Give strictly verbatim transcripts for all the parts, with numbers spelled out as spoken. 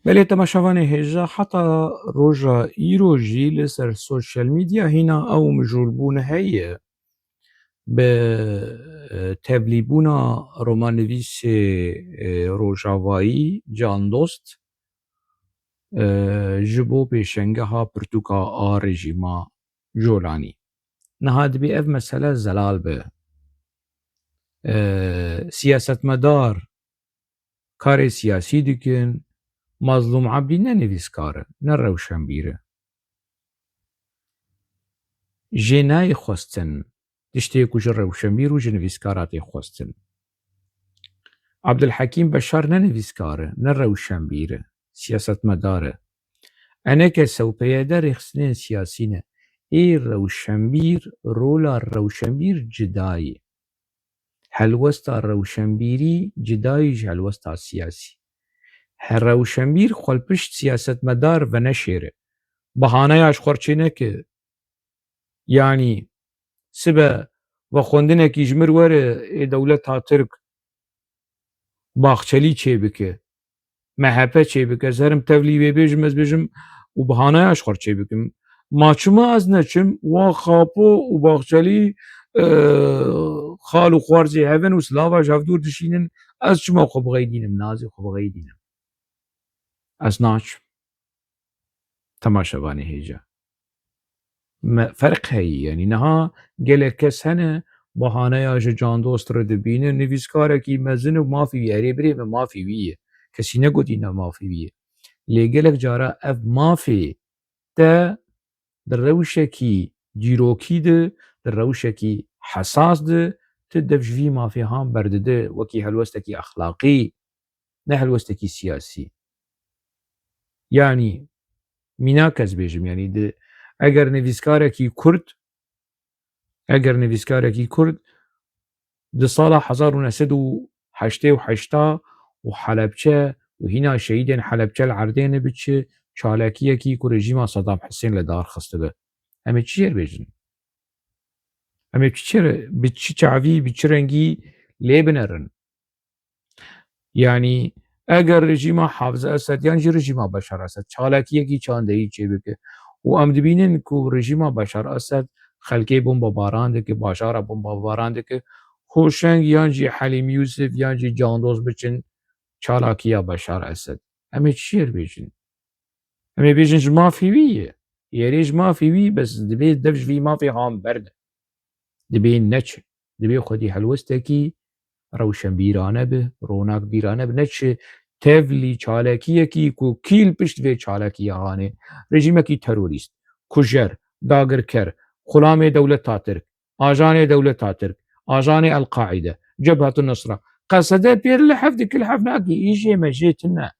Belê, temaşevanê hêja, heta roja îro jî li ser sosyal medya hîna ew mijûlbûn heye. Bi, e, tevlîbûna romannivîsê, e, rojavayî Can Dost, e, ji bo pêşengeha pirtûka A rejîma Colanî. Niha dibê ev mesele zelal be. E, siyasetmedar karê siyasî dikin, Mazlûm Ebdî ne nivîskar e, ne rewşenbîr e. Jê nayê xwestin tiştê ku ji rewşenbîr û ji nivîskara tê xwestin. Abdulhekîm Beşar ne nivîskar e, ne rewşenbîr e, siyasetmedar e. Eneke sewpeyede rêxistinên siyasî ne. Ê rewşenbîr, rola rewşenbîr cida ye. Helwesta rewşenbîrî cida ye ji helwesta siyasî. He, rewşenbîr xwe li pişt siyasetmedar veneşêre. Bahaneya ji xwe re çêneke. Yanî sibe vexwendinekî ji mir were ê dewleta Tirk Baxçelî çêbike, M H P çêbike, ez herim tevlî wê bêjim, ez bêjim û bahaneya ji xwe re çêbikim. Ma çima ez neçim? Wa Xapo û Baxçelî, e, xal û xwarzê hev in û silava ji hev dûr dişînin, ez çima xwe bixeydînim, nazê xwe bixeydînim? Ez naçim. Temaşevanê hêja. Me, ferq heye, yanî niha gelek kes hene, bahaneya ji Can Dost re dibînin, nivîskarekî mezin û mafî wî ye. Erê birê min, mafî wî ye. Kesî negotî ne mafî wî ye. Lê gelek cara ev mafê te di rewşekî dîrokî de, di rewşekî hesas de, tu dev ji vî mafê han berdide, wekî helwestekî exlaqî, ne helwestekî siyasî. Yanî, mînak ez bêjim, yanî di, eger nivîskarekî Kurd, eger nivîskarekî Kurd di sala hezar û neh sed û heştê û heşta û Helebçe û hîna şehîdên Helebçe li erdê nebiçi çalakiyekî ku rejîma Sedam Hisên li dar xistibe, em ê çi jê re bêjin? Em ê çi çi re, bi çi çavî, bi çi rengî lê binerin? Yanî eger rejîma Hafız Esed yan jî rejîma Beşar Esed çalakiyekî çandeyî çêbike û em dibînin ku rejîma Beşar Esed xelkê bombebaran dike, bajara bombebaran dike, Hoşeng yan jî Helîm Yûsif yan jî Can Dost biçin çalakiya Beşar Esed. Em ê çi jê re bêjin? Em ê bêjin ji mafê wî ye. Erê ji mafê wî, bes dibê dev ji vî mafê han berde. Dibê neçe. Dibê xwedî helwestekî rewşenbîrane be, ronakbîrane be, neçe tevlî çalakiyekî ku kî li pişt vê çalakiya hanê, rejîmekî terorîst, kujer, dagirker, xulamê dewleta Tirk, ajanê dewleta Tirk, ajanê El-Qaîde, Cebhetun Nusra, Qesede pêr li hev dike, li hev nake, îjê me jê tune.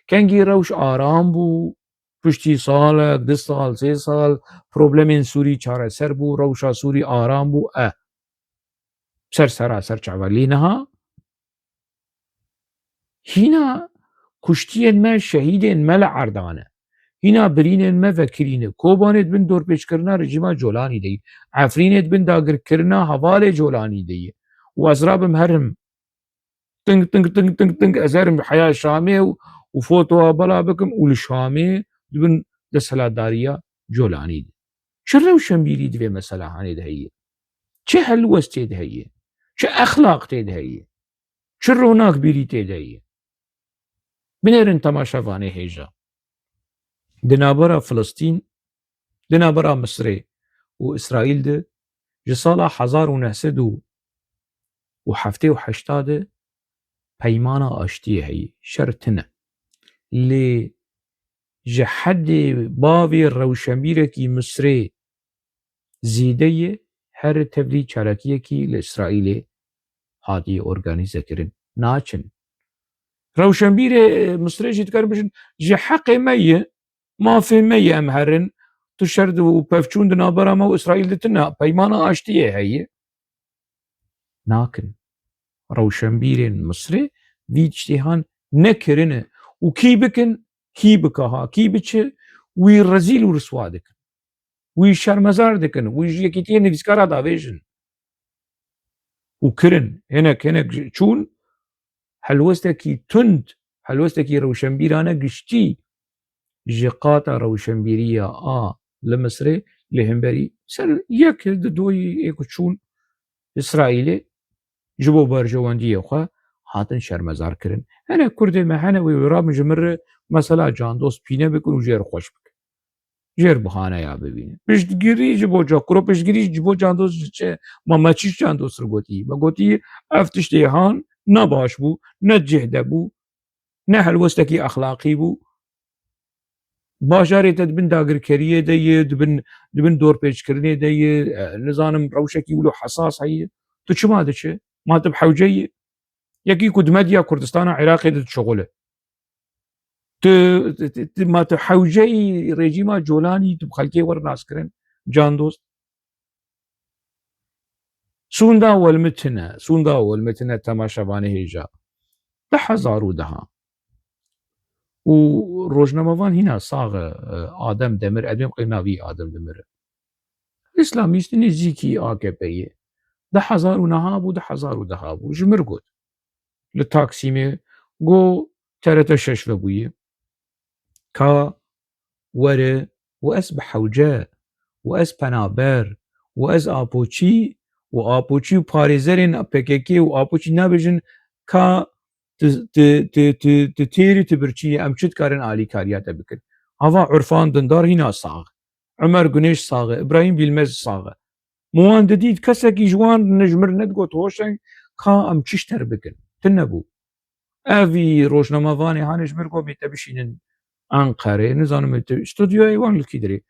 Kengî rewş aram bû, piştî salek, du sal, sê sal, problemên Sûrî çareser bû, rewşa Sûrî aram bû, e, ser sera ser çava. Lê niha hîna kuştiyên me, şehîdên me li erdane. Hîna birînên me vekirîne. Kobanê di bin dorpêçkirina rejîma Colanî de ye. Efrînê di bin dagirkirina hevalê Colanî de ye. Û ez rabim herim ting, ting, ting, ting, ting, ez herim heya Şamê û, û fotoya bela bikim û li Şamê di bin desthilatdariya Colanî de. Çi rewşenbîrî di vê meselehanê de heye? Çi helwest tê de heye? Çi exlaq tê de heye? Çi ronakbîrî tê de ye? Binêrin temaşevanê hêja. Di navbera Filistîn, di navbera Misirê û Îsraîl de ji sala hezar û neh sed û heftê û heşta de peymana aştiyê heye, şer tune. Lê ji hedê bavê rewşenbîrekî Misirê zêde ye, her tevlî çalakiyekî li Îsraîlê hatiye organîze kirin. Naçin. Rewşenbîrê Misirê jî dikarin bijin, ji heqê me ye, mafê me ye em herin, tu şer di û pevçûn di navbera me û Îsraîl de tune, peymana aştiyê heye. Nakin. Rewşenbîrên Misirê vî tiştê han nekirine û kî bikin, kî bike ha, kî biçe, wî rezîl û riswa dikin. Wî şermezar dikin, wî ji yekîtiyê nivîskara davêjin. Û kirin, hinek, hinek çûn, helwestekî tund, helwestekî rewşenbîrane giştî ji qata rewşenbîriya a li Misirê li hemberî ser yek di doyî ê ku çûn Îsraîlê ji bo berjewendiyê xwe hatin şermezar kirin. Hene Kurdê me hene wê wê rabin ji min re mesela Candoz pîne bikin û jê re xweş bikin. Jê re bihaneya bibînin. Piştgirî ji bo ca-, kuro piştgirî ji bo Candoz diçe, ma me çi Candoz re gotî? Me gotî ev tiştê han ne baş bû, ne cih de bû, ne helwestekî exlaqî bû. Bajarê te di bin dagirkeriyê de ye, di bin, di bin dorpêçkirinê de ye, e, nizanim rewşekî wilo hesas heye. Tu çima diçe? Ma tu bi hewce yî? Yekî ku di medya Kurdistana Iraqê de dişuxule. Tu, tu, tu, tu, ma tu hewceyî rejîma Colanî tu bi xelkê were naskirin, Candoz? Sûnda welmi tune, sûnda welmi tune temaşevanê hêja. Du hezar û deha. Û rojnamevan hîna sax e, Adem Demir, ez dibêm qey navî Adem Demir e. Îslamîst nêzîkî A K P yê. Du hezar û neha bû, du hezar û deha bû. Ji mir got. Li Taksîmê got T R T şeş vebûye. Ka were û ez bi hewce û ez penaber û ez apoçî û apoçî û parêzerên P K K û apoçî nabêjin ka tu, tu, tu, tu, tu têr û tu birçî yî, em çi dikarin alîkariya te bikin? Hava Urfan Dindar hîna sax. Ömer Güneş sax e, Îbrahîm Bîlmez sax e. Min wan didît, kesekî ji wan ne ji mir nedigot hoşeng ka em çi ji te re bikin. Tune bû. Evî rojnamevanê hanê ji mir got, mê te bişînin Enqerê, nizanim mê te studyoyê wan li kî dirê.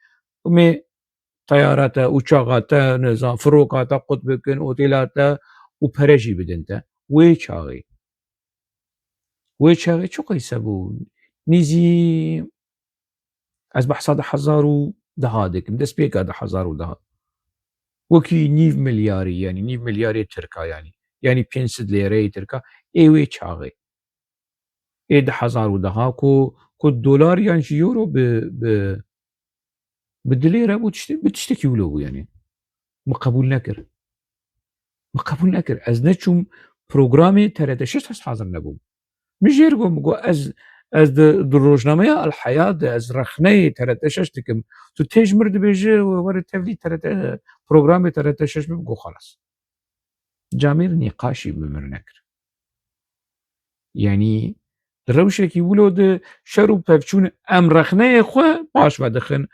Mê teyara te, uçaxa te, nizam, firoka te qut bikin, otêla te û pere jî bidin te. Wê çaxê. Wê çaxê çi qeyse bû? Nîzî Ez behsa du hezar û deha dikim, destpêka du hezar û deha. Wekî nîv milyarî, yanî nîv milyarê tirka yanî. Yanî pênc sed lêreyê tirka, ê wê çaxê. Ê du hezar û deha ku, ku dolar yan jî euro bi, bi, bi du lêre bû, tiştê, bi tiştekî wilo bû yanî. Min qebûl nekir. Min qebûl nekir. Ez neçûm programê T R T şeş, ez hazir nebûm. Min jê re got, min got, ez, ez di, di rojnameya El Heyat de ez rexneyê T R T şeş dikim. Tu tê ji mir dibêje, were tevlî T R T, programê T R T şeş bib, got, xelas. Camêr nîqaşî bi mir nekir. Yanî di rewşekî wilo de şer û pevçûn em rexneyê xwe paş ve dixin.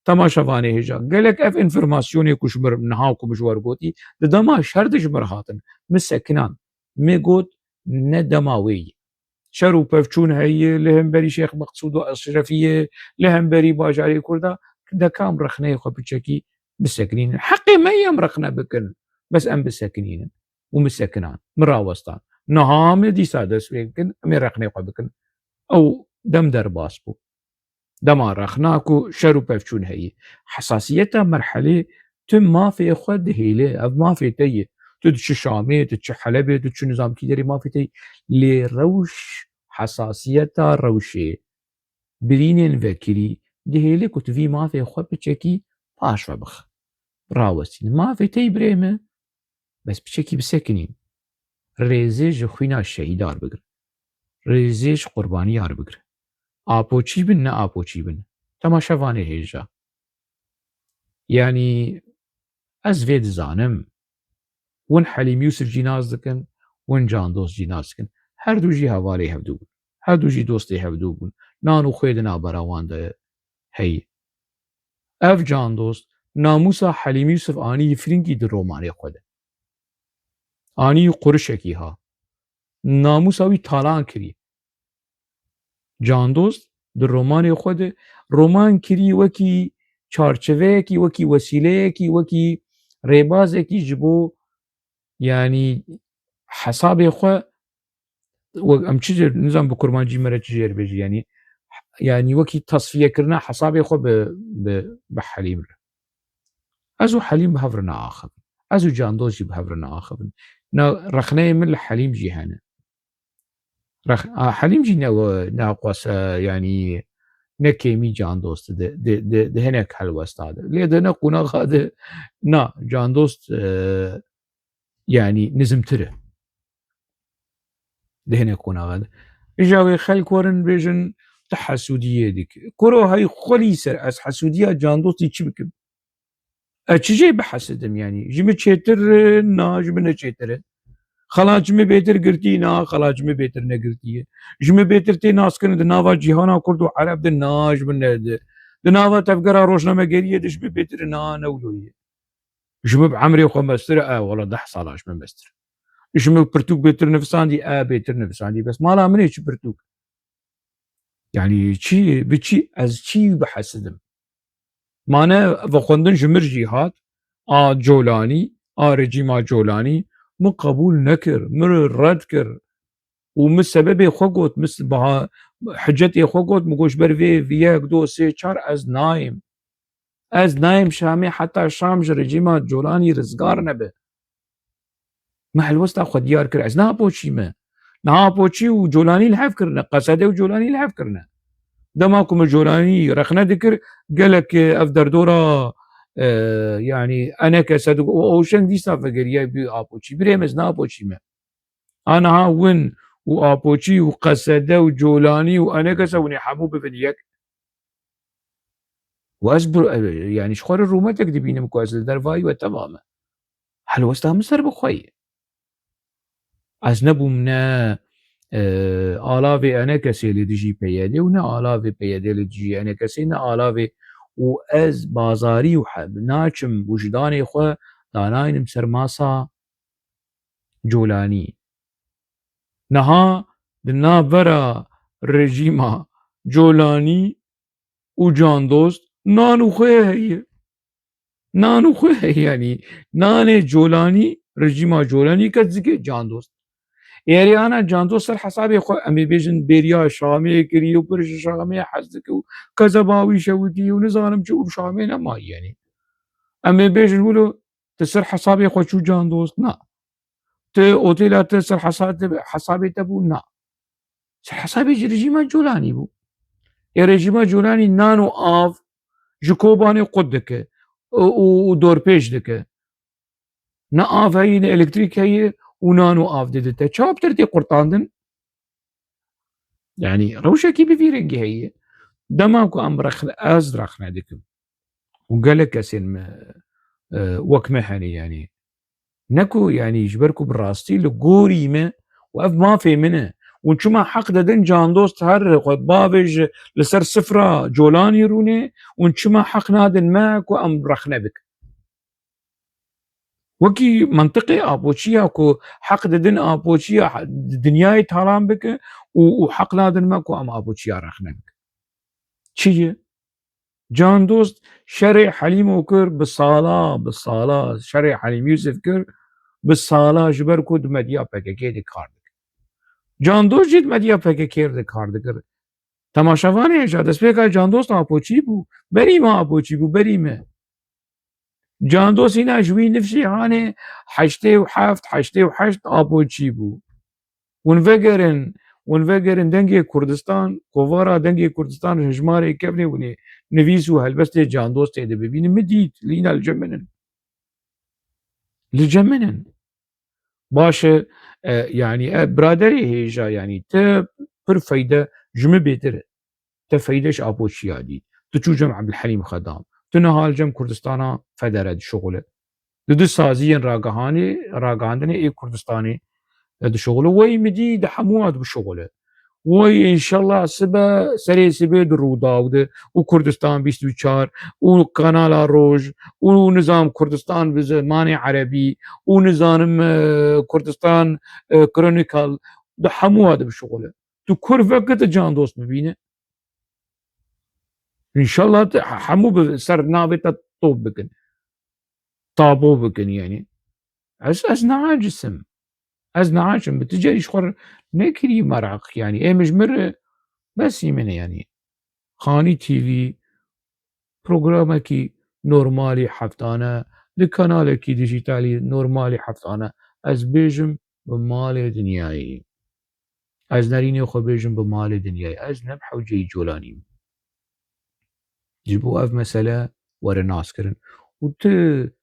Temaşevanê hêja. Gelek ev înformasyonê ku ji mir niha ku min ji we re gotî, di dema şer de ji mir hatin. Min sekinan. Min got, ne dema wê yî. Şer û pevçûn heye, li hemberî Şêx Meqsûd û Eşrefiyê, li hemberî bajarê Kurda, de ka em rexneyê xwe piçekî bisekinînin. Heqê me ye em rexne bikin, bes em bisekinînin. Û min sekinan, min rawestan. Niha em ê dîsa dest pê bikin, em ê rexneyê xwe bikin. Ew dem derbas bû. Dema rexna ku şer û pevçûn heye. Hesasiyeta merhelê tu mafê xwe dihêle, ev mafê te ye. Tu diçi Şamê, tu diçi Helebê, tu diçi nizam kî derê mafê te ye. Lê rewş, hesasiyeta rewşê, birînên vekirî, dihêle ku tu vî mafê xwe piçekî paş ve bix. Rawestîne. Mafê te ye birê min, bes piçekî bisekinî. Rêzê ji xwîna şehîdar bigir. Rêzê ji qurbaniyar bigir. Apoçî bin, ne apoçî bin. Temaşevanê hêja. Yanî ez vê dizanim. Win Helîm Yûsif jî nas dikin, win Candoz jî nas dikin. Her du jî hevalê hevdû bûn. Her du jî dostê hevdû bûn. Nan û xwê di navbera wan de heye. Ev Candoz namûsa Helîm Yûsif anî firîngî di romanê xwe de. Anî qurişekî ha. Namûsa wî talan kirî. Candoz di romanê xwe de roman kirî wekî çarçiveyekî, wekî wesîleyekî, wekî rêbazekî ji bo, yanî hesabê xwe, wek em çi, nizam bi kurmancî me re çi jê re bêjî, yanî, yanî wekî tasfiyekirina hesabê xwe bi, bi, bi Helîm re. Ez û Helîm bi hev re naaxivin. Ez û Candoz jî bi hev re naaxivin. Na rexneyê min li Helîm jî hene. Rex-, a, Helîm jî ne, ne qas, e, yanî ne kêmî Candoz di, di, di, di hinek helwesta de. Lê di hinek qonaxa de na Candoz, e, yanî nizimtir e. Di hinek qonaxa de. Îja wê xelk werin bêjin, tu hesûdiyê dikî. Kuro hey xwelî ser ez hesûdiya Candostî çi bikim? Ez çi jê bihesidim yanî? Ji min çêtir e? Na, ji min ne çêtir e. Xelat ji min bêtir girtî? Na, xelat ji min bêtir negirtî ye. Ji min bêtir tê naskirin di nava cîhana Kurd û Ereb de? Na, ji min ne di. Di nava tevgera rojnamegeriyê de ji min bêtir e? Na, ne wilo ye. Ji min bi emrê xwe mestir e? E, wela deh sala ji min mestir. Ji min pirtûk bêtir nivisandî? E, bêtir nivisandî. Bes mala min ê çi pirtûk? Yanî çi, bi çi, ez çi bihesidim? Mane vexwendin ji mir jî hat, a Colanî, a rejîma Colanî, min qebûl nekir, min red kir. Û min sebebê xwe got, min s-, baha, hicetê xwe got, min got, ji ber vê, vê yek, do, sê, çar ez nayêm. Ez nayêm Şamê, heta Şam ji rejîma Colanî rizgar nebe. Min helwesta xwe diyar kir. Ez ne Apoçî me. Niha Apoçî û Colanî li hev kirine. Qesede û Colanî li hev kirine. Dema ku min Colanî rexne dikir, gelek, e, ev derdora, e, yanî enekese di-, û Owşeng dîsa vegeriya bî Apoçî. Birê me, ez ne Apoçî me. Aniha win û Apoçî û Qesede û Colanî û enekese hûn ê hemû bibin yek. Û ez bir, yanî ji xwe re rûmetek dibînim ku ez li dervayî we teva me. Helwesta min ser bi xwe ye. Ez nebûm ne, e, alavê enekesê li dijî P Y D û ne alavê P Y D li dijî enekesê, ne alavê, û ez bazarî û he-, naçim wijdanê xwe danaynim ser masa Colanî. Niha di navbera rejîma Colanî û Candost nan û xwê heye. Nan û xwê heye, yanî nanê Colanî, rejîma Colanî ket zikê Candost. Êrê ana Candost ser hesabê xwe, em ê bêjin bêriya Şamê kiriye û pir ji Şamê hez dike û kezeba wî şewitî û nizanim çi û Şamê nemayî, yanî. Em ê bêjin wilo, tu ser hesabê xwe çû Candost? Na. Tu otêla te ser hesa-, te, hesabê te bû? Na. Ser hesabê ji rejîma Colanî bû. Ê rejîma Colanî nan û av ji Kobanê qut dike û, û, û dorpêç dike. Ne av heye, ne elektrîk heye û nan û av didite. Çawa bi te tê qurtandin? Yanî rewşekî bi vî rengî heye. Dema ku em rex-, ez rexne dikim û gelek kesên me, e, wek me hene, yanî ne ku, yanî ji ber ku bi rastî li gorî me û ev mafê min e. Hûn çima heq didin Candost her xwe bavêje li ser sifra Colanî rûnê, hûn çima heq nadin me ku em rexne bikin? Wekî mentiqê Apoçiya ku heq didin Apoçiya dinyayê talan bike û, û heq nadin me ku em Apoçiya rexne bikin. Çi ye? Candost şerê Helîmo kir, bi sala, bi sala şerê Helîm Yûsif kir, bi sala ji ber ku di medya P K K de kar dikir. Candost jî di medya P K K de kar dikir. Temaşevanê hêja, destpêka Candost Apoçî bû, berî me Apoçî bû, berî me. Candost îna ji wî nifşê hanê heştê û heft, heştê û heşt Apoçî bû. Hûn vegerin, hûn vegerin Dengê Kurdistan, kovara Dengê Kurdistan hejmarê kevnê hûn ê nivîs û helbestê Candostê de bibînin. Min dît, lîna li cem min in. Li cem min in. Baş e, e, yanî, e, biraderê hêja, yanî, te pir feyde ji min bêtir e. Te feyde ji Apoçiya dît. Tu çû cem Ebdulhelîm Xedam. Tu niha li cem Kurdistana Federe dişuxule. Di du saziyên ragihanê, ragihandinê ê Kurdistanê de dişuxule. Wey min dî di hemû hat bişuxule. Wey înşallah sibe, serê sibê di Rûdaw de û Kurdistan bîst û çar û Kanala Roj û nizam Kurdistan bi zimanê erebî û nizanim, e, Kurdistan, e, Chronicle, di hemû hat bişuxule. Tu kur veke, tu Candost bibîne. Înşallah te he-, hemû bi ser navê te top bikin. Tabo bikin, yanî. Ez, ez neacisim. Ez neacisim. Bi tu carî ji xwe re nekirî meraq, yanî. Ê min ji min re besî min e, yanî. Xanî T V programekî normalî heftane, di kanalekî dijîtalî normalî heftane. Ez bêjim bi malê dinyayê. Ez nerînê xwe bêjim bi malê dinyayê. Ez ne bi hewceyî Colanî me. Ji bo ev mesele were naskirin. Û tu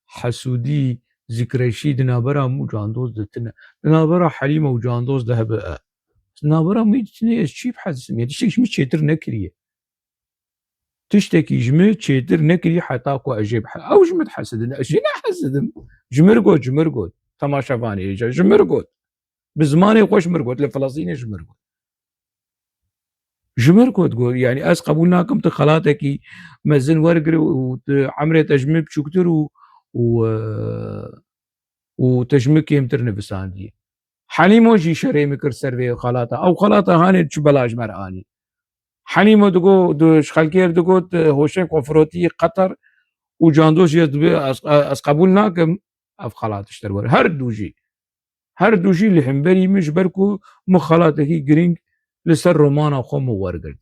hesûdî, zikreşî di navbera min û Candoz de tune. Di navbera Helîme û Candoz de hebe e. Navbera min tune ez çî bihesidim? Ya tiştek ji min çêtir nekiriye. Tiştekî ji min çêtir nekirî heta ku ez jê bihe-, ew ji min dihesidin, ez jê nehesidim. Ji mir got, ji mir got. Temaşevanê hêja, ji mir got. Bi zimanê xwe ji mir got, li Filistînê ji mir got. Ji mir got, got, yani ez qebûl nakim tu xelatekî mezin wergir û tu emrê te ji min biçûktir û, û, e, û te ji min kêmtir nivisandiyê. Helîmo jî şerê min kir ser vê xelata. Ew xelata hanê çi bela ji me re anî. Helîmo digo, di, ji xelkê re digot, e, Hoşeng xwe firotî Qeter û Candoz jî ez dibe-, ez, ez qebûl nakim ev xelat ji te re were. Her du jî. Her du jî li hemberî min, ji ber ku min xelatekî girîng li ser romana xwe min wergirt.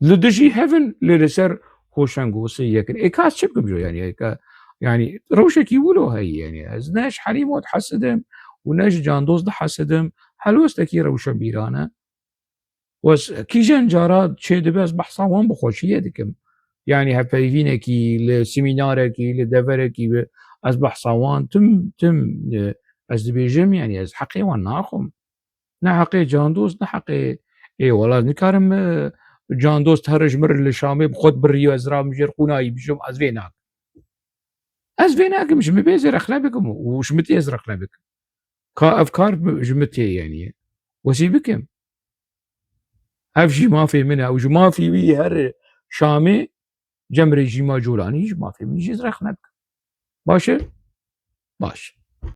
Li dijî hev in, lê li ser Hoşeng û Sêyek in. Ê ka ez çi bikim jo, yani, ê ka, yani, rewşekî wilo heye, yani, ez ne ji Helîmo dihesidim û ne ji Candoz dihesidim. Helwestekî rewşenbîran e. Wes, kîjan cara çêdibe, ez behsa wan bi xweşiyê dikim. Yani, hevpeyvînekî, li semînarekî, li deverekî bi, ez behsa wan tim, tim, e, ez dibêjim, yani, ez heqê wan naxwim. Ne heqê Candoz, ne heqê, ê, wela nikarim, e, Candoz here ji mir li Şamê bi xwe dibiriyo, ez rabim jêr qûnayî bijim, ez vê nakim. Ez vê nakim, ji min bê ez ê rexne bikim û ji min tê ez rexne bikim. Ka ev kar bi-, ji min tê, yani. Wesî bikim. Ev jî mafê min e û ji mafê wî here Şamê cem rejîma Colanî ji mafê min jî ez rexne bikim. Baş e? Baş.